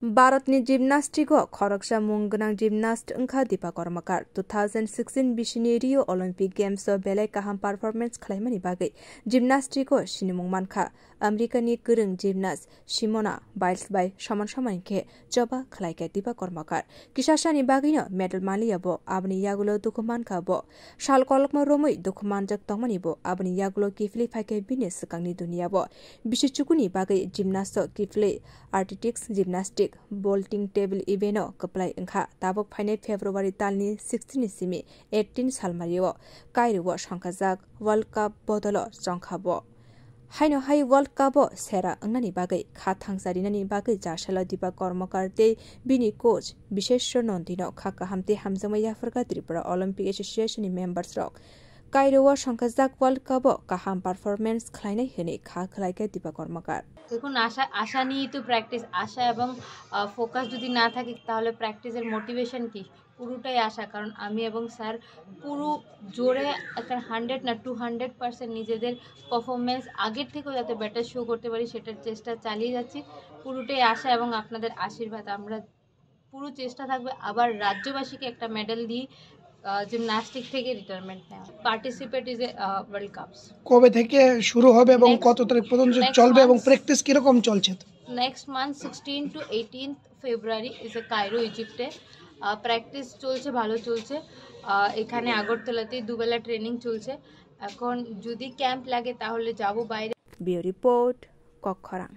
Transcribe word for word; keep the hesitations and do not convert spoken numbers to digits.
Bharatni gymnastic-o khoroksa mung gwnang gymnast wngkha Deepa Karmakar. Two thousand sixteen bisini Rio Olympic Games-o belai kaham performance khlaimani bagwi gymnastic-o sinimung mankha. Americani kwrwng gymnast Simona Biles bai soman soman khe choba khlaikha Deepa Karmakar. Kisasani bagwino medal manliya bo, aboni yagulo dukhu mankha bo. Sal kolokma romwi dukhu manjak tongmani bo, aboni yagulo kiphilwi phaikha bini swkangni duniya bo. Bisi chukuni bagwi gymnast-o kiphilwi athletics, gymnastic, vaulting table event-o kwplai wngkha. Tabuk phainai February talni sixteen ni simi eighteen salmario Cairo-o songkhajak World Cup bodolo chongkha bo. Haino hai World Cup-o sera wngnani bagwi kha thangsa rinani bagwi jasalo Deepa Karmakar tei bini coach Bisheshwar Nandino kha kaham tei hamjakma yapharkha Tripura Olympic Association-ni members rok. Cairo-o songkhajak World Cup-o kaham performance khlainai hwnwi kha khlaikha Deepa Karmakar. দেখুন, আশা, আশা নিয়েই তো প্র্যাকটিস। আশা এবং ফোকাস যদি না থাকে, তাহলে প্র্যাকটিসের মোটিভেশন কি? পুরোটাই আশা। কারণ আমি এবং স্যার পুরো জোরে একটা হান্ড্রেড না টু হান্ড্রেড পার্সেন্ট নিজেদের পারফরমেন্স আগের থেকেও যাতে বেটার শো করতে পারি, সেটার চেষ্টা চালিয়ে যাচ্ছি। পুরোটাই আশা এবং আপনাদের আশীর্বাদ। আমরা পুরো চেষ্টা থাকবে আবার রাজ্যবাসীকে একটা মেডেল দিয়ে জিমন্যাস্টিক থেকে রিটায়ারমেন্ট নেওয়া। Participate is a world cups. কবে থেকে শুরু হবে এবং Next- কত তারিখ পর্যন্ত next চলবে এবং month- প্র্যাকটিস কিরকম চলছে? Next month sixteen to eighteen February is a Cairo, ইজিপ্টে। প্র্যাকটিস চলছে, ভালো চলছে। আহ, এখানে আগরতলাতেই দুবেলা ট্রেনিং চলছে। এখন যদি ক্যাম্প লাগে, তাহলে যাব বাইরে। Bureau Report, Kokkhorang.